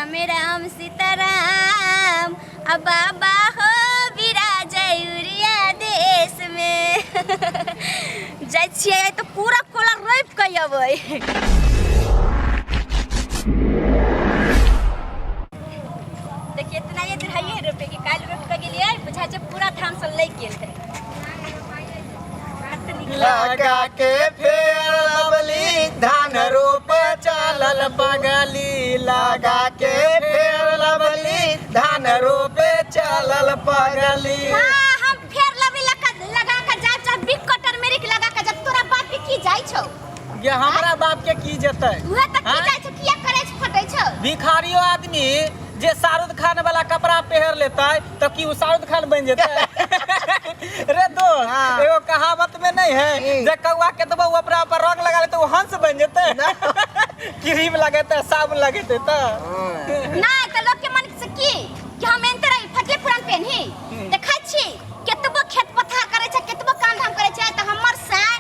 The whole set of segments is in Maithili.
राम राम सीताराम आ बाबा हो बिराजय उड़िया देश में। जाइ छियै आइ तऽ पूरा कोला रोपि कऽ अबै। देखिए इतना ये दिन है रोपे के, काल्हि रोपि कऽ गेलियै, बुझाइ छै पूरा धान सब लागि गेल है। लगा के फेर लवली धान रोप चलल पगली, लगा के फेर लवली धान रोपे चलल पगली। हाँ, हम फेर लवली लगा लगा के जाय चाहे बिग कटर मेरिक लगा के जब तोरा बाप के की जाय छौ? ये हमरा बाप के की जेतै? उहे त की हाँ? जाय छौ, किया करे छौ, फटै छौ? भिखारियो आदमी जे शाहरुख खान वाला कपड़ा पहिर लेतै तऽ की ओ शाहरुख खान बनि जेतै रे दोस्त? हाँ। एगो कहावत में नहीं है की? जे कौआ केतबो ऊ अपना पर रंग लगा लेतै, ओ हंस बनि जेतै? क्रीम लगेतै, साबुन लगेतै तऽ। नहीं त लोग के मन से की कि हम एनते रही फटले पुरान पेनही। देखै छी केतबो खेत पथार करै छै, केतबो काम धाम करै छै, त हमर साय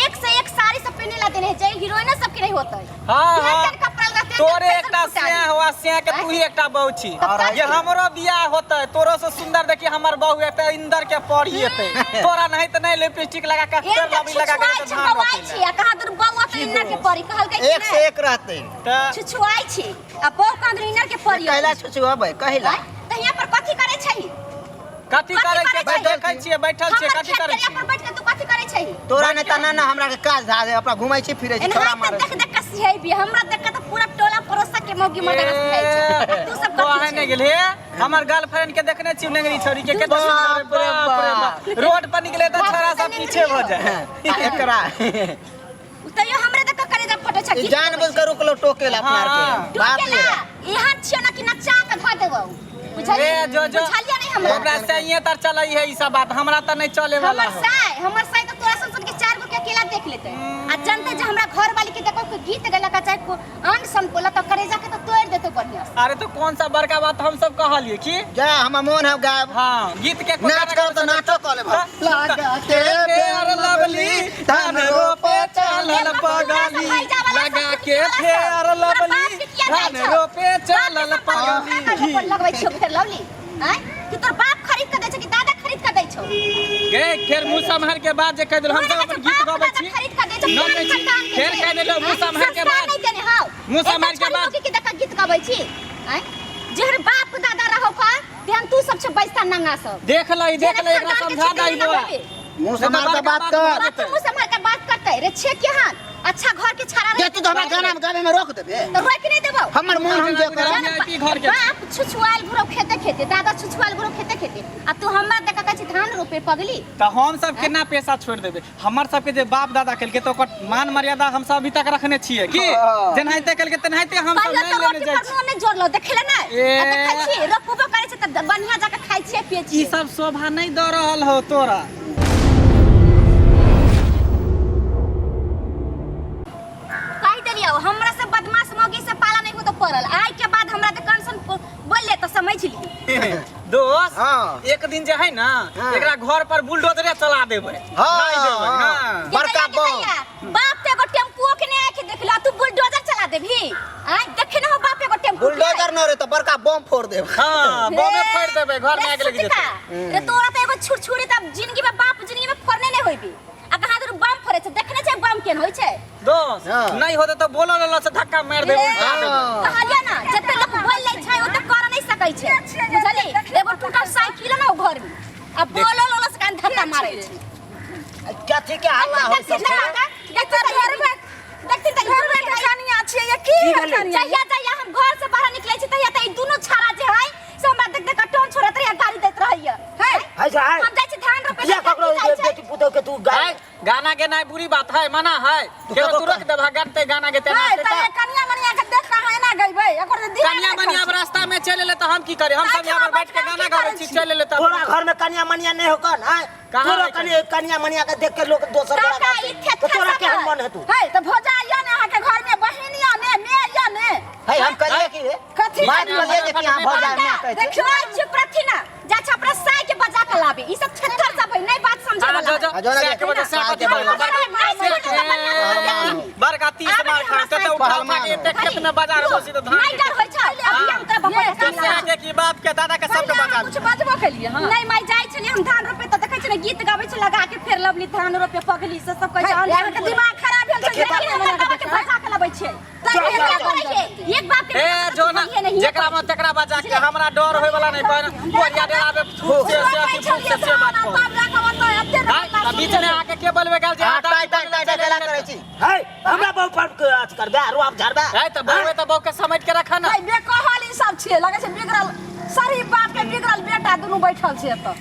एक से एक साड़ी सब पहिने ला देने छै, हीरोइनो सब के नहीं होतै। हाँ, केहन हाँ। केहन कपड़ा लत्ता, तोरे केहन एकटा फैशन स्या हुआ स्या के तू ही एकटा बहू छी। तब जे हमरो बियाह होतै तोरो से सुंदर देखी हमर बहू एतै, इंदर के पड़ी एतै। तोरा नहीं तऽ नहीं लिपस्टिक लगा के एक तेल तऽ लबी लगा के छुछुआइ तऽ छी, धान बौआइ रोपै छी लए। आ कहाँ दूर बौआ तऽ इन्नर के पड़ी कहलकै कि एक से नहि? एक रहते। तऽ छुछुआइ छी आ बहू कहाँ दूर इन्नर के पड़ी। कहला छुछुअबै कहिला? आँय? तऽ यहाँ पर कथी करै छही? कथी करै छियै? कथी करै देखै छियै, बैठल छियै। हमर कथी खेत करै के छियै? पर बैठ के तू कथी करै छही? तोरा नहि तना ना हमरा के काज धाज है, अपना घुमै छी फिरै छी, एनाहि छोड़ा तऽ मारै देख छी। देख के सिहेबी, हमरा देख के तऽ पूरा टोला पड़ोसा के मौगी मर्दा के सिहाइ छै। आ तू सब कथी कहै छै? नहि गेल हे, हमर गर्लफ्रेंड के देखने छी नेंगरी छोरी के केते सुंदर, बाप रे बाप रे बाप। रोड पर निकले तऽ बाप छौड़ा रे, सब पीछे भऽ जाए। आ एकरा तैयो हमरे देख के करेजा फटै छै। ई जानबूझ के रुकलो टोकेला अपना आर के बात। टोकेला यहाँ छियो ना कि नचा के धऽ देबौ, बुझलियै? ए जो जो बुझलियै नहीं हमरा? हमरा सहिए तर चलै है ई सब बात, हमरा तऽ नहीं चले वाला हमर हो। साय, हमर साय तऽ तोरा सन सन के चार गो के अकेला देख लेतै आ जनते जे हमरा घर वाली के देखो कोई गीत गेलक चाहे कोई आन सन बोला तऽ करेजा के तऽ तोड़ देतौ बढ़िया से। अरे तो कौन सा बड़का बात हम सब कहलिए की? जा हमर मोन है गायब। हाँ, गीत के कोई नाच गाना कर तऽ सुनतै। नाचो कऽ लेब। लगा के फेर लवली धान रोपे चलल पगली, लगा के फेर लवली धान रोपे चलल पगली। लगबै छियौ फेर लवली? आँय, कि तोर बाप खरीद के दै छौ कि दादा खरीद के दै छौ? गे फेर मुँह सम्हार के बाद जे कहि देलहुँ, हम सब अपन गीत गबै छी। खरीद के दै छौ न पूरा दै छी। खानदान के फेर छै। कहि देलहुँ, मुँह आँय, सम्हार के संस्कार बाद। नहीं देने हौ। मुँह एकटा सम्हार के छोरी बाद। मौगी के देख के गीत गबै छी? आँय, जेहन बाप दादा रहो का तेहन तू सब छै बैसता नंगा सब। देख ले, देख ले, एकरा समझा दही बौआ। मुँह सम्हार के बात कर। बात मुँह सम्हार के बात करतै रे छे केहन अच्छा घर के छाड़ा जे तू तऽ हमरा गाना में गावे में रोक देबे तऽ रोकि नहीं देबौ। हमर मोन हम जे करब। VIP घर के। बाप छुछुआल घुरौ खेते खेते, दादा छुछुआल घुरौ खेते खेते, आ तू हमरा देख के कहै छी धान रोपे पगली। तऽ हम सब केना पैसा छोड़ि देबै? हमर सबके जे बाप दादा केलकै तऽ ओकर मान मर्यादा हम सब अभी तक रखने छियै की। हाँ। जेनाहिते केलकै तेनाहिते हम सब कहियो नहि तऽ लेने रोटी जाइ पर छी। नून नहि जोड़लौ देखले नहि? ए। आ देखै छी रोपबो करै छै तऽ बढ़िया जाके खाइ छियै पियै ई छियै। सब शोभा नहि दऽ रहल हो तोरा। कहि देलियौ हमरा से बदमाश मौगी से पाला नहीं हो तो पड़ल। आइ के बाद हमरा तऽ कंसन बोल ले तऽ समझ ली। दोस्त, हाँ। एक दिन जे है ना, हाँ। एकरा घर पर बुलडोजरे चला देबै। हाँ, ढाई देबै, हाँ। हाँ। बड़का के दैया, बाप के एगो टेम्पुओ के नहीं आके देखला, तू बुलडोजर चला देबही? आइ देखे न हो बाप एगो टेम्पू के। बुलडोजर न रे तऽ बड़का बम फोड़ देब। हाँ, बमे फोड़ देबै, घर में आगि लागि जेतै। रे तोरा तऽ एगो छुरछुरी तऽ जिंदगी में बाप जिंदगी में फोड़ने नहीं होइबी, आ कहाँ दूर बम फोड़े छै? देखने छै बम केहन होइ छै? दोस्त, हाँ। नहीं होते तो बोलो ललो से धक्का मार देबै, उठा देबै। कहलियै ना जते लोक बोल लै छै ओते कर नहीं सकै छै, बुझली? एगो टूटल साइकिल ना घर में आ बोलो ललो से कान धक्का मारै छै। कथी के हल्ला होइ देखथिन छै? ना काका, देखथिन तऽ घर में, देखथिन तऽ घर में कनिया छियै ये की की भेलै? जहिया जहिया हम घर से बाहर निकलै छी तहिया तऽ ई दुनू छाड़ा जे है से हमरा देख देख के टोन छोड़ैत रहैया, गाली दैत रहैया। है है से है। हम जाइ छी धान रोपे। या ककरो बेटी पुतोह के तू गाय है, गाना गेनाइ बुरी बात है, मना है? तू केकरो ककरो तू रोक देबह गाते गाना गेते है नाचते तऽ तऽ? ये कनिया मनिया के देख कऽ अहाँ एना गइबै एकर जे दिमाग कनिया नहि मनिया खर्च। अब रास्ता में चलि एलै तऽ हम की करी? हम सब यहाँ पर बैठ के गाना गाबै छी, चलि एलै तऽ। तोरा घर में कनिया मनिया नहीं होकन है? कहाँ तोरा है? कनिया कनिया मनिया के देख के लोग दोसर काका, बड़ा गाते। ई थेथर तो तोरा सब केहन है। मन है तू? है तऽ भौजा या ने अहाँके घर में बहिन या ने my या ने? है हम कहिए की रे? कथी? बात करिए जे कि यहाँ भौजाई माय कहै छै। देखियो चुप रहती ना, जा छे अपना साय के बजा के लाबे। ई सब छत्तर सब है, नहीं बात समझे हाँ, वाला जो है। जो हाँ, जो ना सैक जे। बजा, सैक साय के बजा, बजा। बड़का नहीं सुनत तऽ बढ़िआँ से बड़का 30 मार खा के तऽ उठा उठा के एते खेत में बाजार बसी तऽ धान नहीं डर होइ छौ? पहिले अभी हम तोरा बपरिया से माय के की बाप के दादा के सबके पहिले बचा अहाँ कुछ बजबो केलिए हां नहीं माई जाइ छलियै हम धान रोपे तऽ देखै छलियै गीत गाबै छै लगा के फेर लवली धान रोपे पगली से सब कहै छै अहाँके दिमाग खराब भेल छै लेकिन हमर बाबा के बचा के लबै छै एक बाप के ए जो ना जेकरा मन तेकरा बचा के हमरा डर होय वाला नहीं पर कोरिया डराबे फूक से से अथी फूक से से बात कर तब जाके ओतऽ एते हां त बीच में आके के बोलबे गेल जे हां टाइ टाइ टाइ टाइ केला करै छी है हमरा बहु पर के अथी करबे रुआब झाड़बे है त बहु त बहु के समेट के रखा ना भाई बेकहल ई सब छियै लगै छै बिगड़ल सरी बाप के बिगड़ल बेटा दुनू बैठल छै एतऽ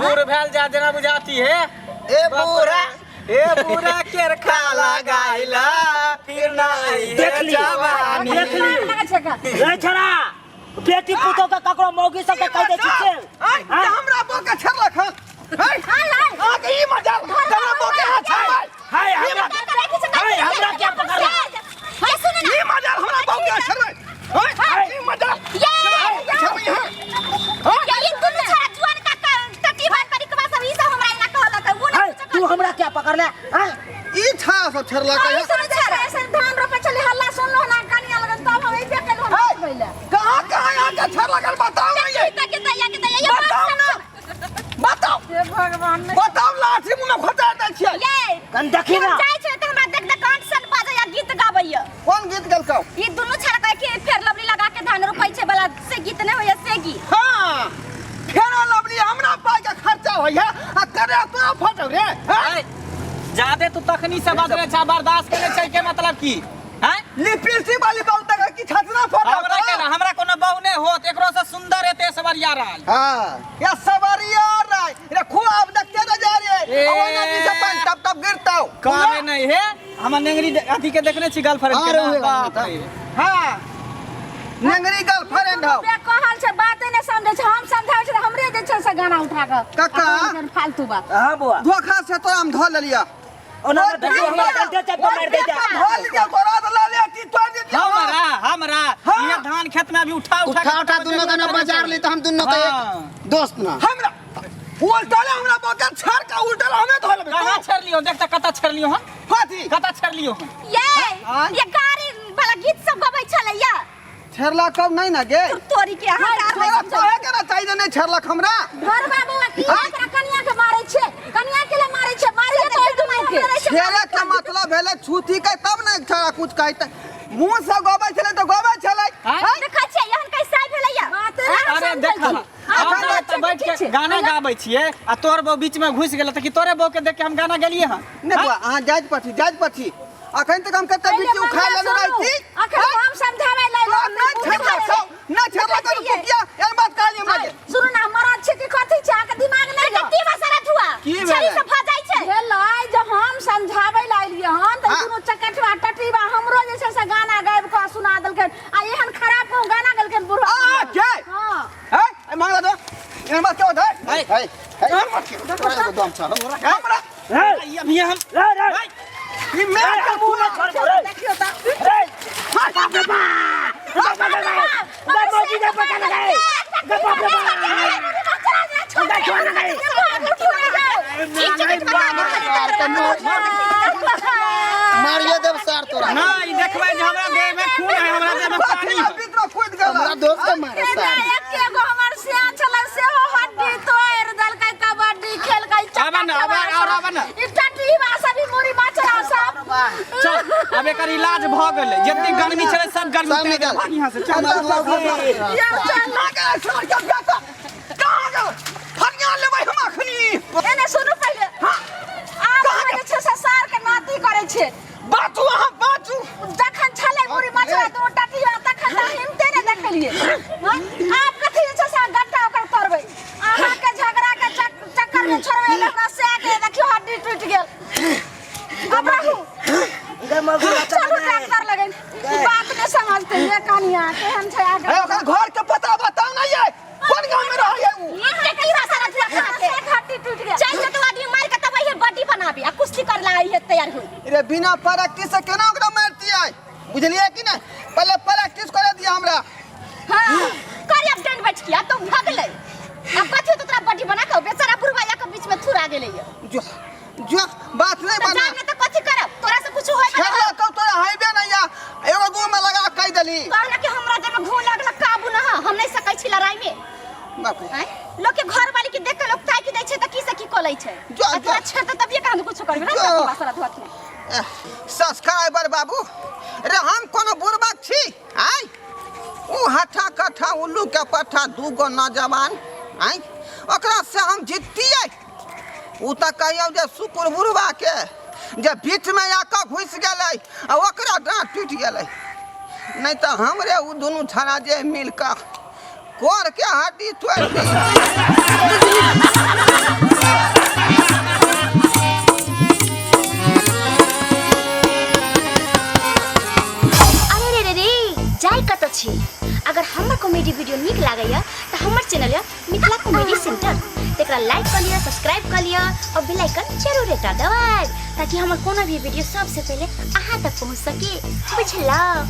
बूढ़ भेल जा जेना बुझाती है ए बूढ़ा ए बूढ़ा केर खाला गाइला फिर नहीं देख ली जवानी देख ली लगै छै का रे छोरा बेटी पुतोह के ककरो मौगी सब के कह दै छी से आय हाँ? हमरा बो के छेड़लक हन हाय अहाँ के ई मजाल हमरा बो के हाथ छेड़बै हाय हमरा हाय हमरा क्या पकड़ला ई मजाल हमरा बो के छेड़बै हाय ई मजाल छेड़बै हाय तू हमरा क्या पकड़ला हाय ई छा सब छेड़लक हन धान रोपे छली हल्ला सुनलो ना कनिया लगन तब हम अइबे केलहुँ हाय पहिले कहाँ कहाँ यहाँ के छेड़लक हन बताओ ना ये बताओ ना बताओ हे भगवान ने बताओ लाठी मुँह में खोचा दै छियै कन देखी ना गीत गाबैया कोन गीत गेलकौ ई दुनू छड़ा कहे कि फेर लवली लगा के धान रोपै छै वाला से गीत नहि होइया से गीत हाँ फेरो लवली हमरा पाई के खर्चा होइया आ करे तोरा फटौ रे हाँ? जादे तू तखनी से बदले छा बर्दाश्त करे छै के मतलब की हैं लिपस्टिक वाली बात तक की छतना फटौ हमरा के ना हमरा कोनो बहु नहीं होत एकरो से सुंदर हेते सवरिया राय हाँ या सवारिया राय रे खूब अब देखते रह जा रे ए। ओ नदी से पानी टप टप गिरतौ कामे नहीं है हमर नेंगरी अथी के देखने छी गर्लफ्रेंड के अरे ना, उहे बाप बात रे। हाँ नेंगरी गर्लफ्रेंड हौ कहल छै बाते नहि समझै छै हम समझाबै छै हमरे जे छै से गाना उठा कऽ काका। फालतू बात हां बुआ धोखा से तोरा हम धो लेलिया ओना देखियो हमरा गलती छै मार दे जा धो लिया तोरा तो ला ले टी तोड़ दे हमरा हमरा हाँ। ये धान खेत में अभी उठा उठा उठा उठा दुनू के ना बाजार ली तो हम दुनू के हाँ। एक दोस्त ना हमरा उल्टा ले हमरा बोके छड़ के उल्टा ले हमें धो लेबे कहाँ छेड़ लियो देख त कता छेड़ लियो हम फाती कता छेड़ लियो हम ये हाँ। ये गाड़ी वाला गीत सब गबै छलै या छेड़ला कब नहीं ना गे तोरी के अहाँ के तोरा कहे के ना चाहिए नहीं छेड़लक हमरा घर बाबू की एकरा कनिया के मारै छै कनिया के ले मारै छै मारिए तो ओइ दुनू के छेड़े के मतलब भेलै छूती के तब ने छेड़ा कुछ कहते मुंह से गोबै छलै तऽ गोबै छलै हाँ? देखै छियै एहन कैसा भेलै या बाते नहि अरे समझै देख छी। हम अखन तऽ बैठ के गाना गाबै छियै आ तोहर बहू बीच में घुसि गेलै तऽ की तोरे बहू के देख के हम गाना गेलियै हन नहि बुआ अहाँ जाइत पछी जाइत पछी अखन तक हम कते पहिले बिट्टी उखाड़ मामला लेने सुनू। रही अखन हम समझाबै लै तो नहीं छेड़लक सब नहीं छेड़लक तो तू किया एहन बात कहली हमरा के सुनू ना मरद छै कि कथी छै अहाँके दिमाग नहि यऽ। कत्ती मसाला धुआ की छड़ी भेलै? से भऽ जाइ छै भेलै जे हम समझाबै लए एलियै हन तऽ हाँ। दुनू चकटवा टटीबा हमरो जे छै से गाना गाबि कऽ सुना देलखिन आ एहन खराब कहूँ गाना गेलखिन बुढ़वा आ के हाँ हैं ए मांगला दो एहन बात क्यों होता है है है एहन बात क्यों तोरा एगो दम छौ हमरा रे अभी हम रे रे ई मैं के मुंह में छोड़ दे रे देखियौ तऽ रे बाप रे बाप बाप रे बाप रे मौगी के पता लगाए गे बाप रे बाप गे छोड़ लगाए मारिए देब सार तोरा ना ई देखबै जे हमरा देह में खून है हमरा देह में पानी है बीच में कूद गेल हमरा दोस्त के मारे सार एके गो हमर सियान छलै सेहो हड्डी तोड़ि देलकै कबड्डी खेलकै आबे ना, आबे, और आबे ना। ई टटीबा सब ई मुड़ी मचरा सब चल अब एकर इलाज भऽ गेलै जते गर्मी छलै सब गर्मी सब उतारि निकल। भाग यहाँ से चल यौ चल ना के छोड़ के बेटा कहाँ गेल फरिया लेबै हम अखनी एने सुनू पहिले आब अहाँ जे छै से सार के नाती करै छै बाचू अहाँ बाचू जखन छलै मुड़ी मचरा दू टटिया तखन तऽ हिमते ने देखलियै हँ? आब कथी जे छै से गट्टा ओकर तोड़बै अहाँके झगड़ा के चक्कर में छोड़बै हमरा से के देखियौ हड्डी टूटि गेल अब रहू गे मौगी चलू ट्रैक्टर लगन ई बात नहि समझते ये कनिया केहन छै ए आगे ओकर घर के पता बताओ ना ये कोन गांव में रहै है उ हड्डी टूटि गेल चल तो आदमी मार के तब है बॉडी बनाबी आ कुश्ती कर ला है तैयार होई रे बिना प्रैक्टिस से केना ओकरा मारतियै बुझलियै कि नहीं पहले प्रैक्टिस करे दिया हमरा हां कर अब डंड बैठ किया तो भगलै अब कथी तो तोरा बॉडी बना के बेचारा बुढ़वा के बीच में थुरा गेलै ये जो जो बात नहीं तो बना जान तो कथी करब तोरा से कुछ होय छेड़ला कौ तोरा हाइबे नहीं या एगो मुंह में लगा कह देली कहना कि हमरा देह में घून लागल बुल्लू के पट्ठा 2 गो नौजवान आँय, ओकरा से हम जीतियै। ओ तऽ कहियौ जे शुक्र बुढ़बा के जे बीचमे आकऽ घुसि गेलै आ ओकरा डाँट टूटि गेलै, नहि तऽ हमरे ओ दुनू छड़ा जे मिल कऽ कोर के हड्डी तोड़ि दी। अरे रे रे रे, जाय कतऽ छी? अगर हमर कॉमेडी वीडियो नीक लागैया तऽ हमर चैनल यऽ मिथिला कॉमेडी सेंटर, तकरा लाइक कऽ लिअ, सब्सक्राइब कऽ लिअ और बेल आइकन जरूर दबाएब ताकि हमर कोनो भी वीडियो सबसे पहले अहाँ तक पहुँच सके। बुझलहुँ?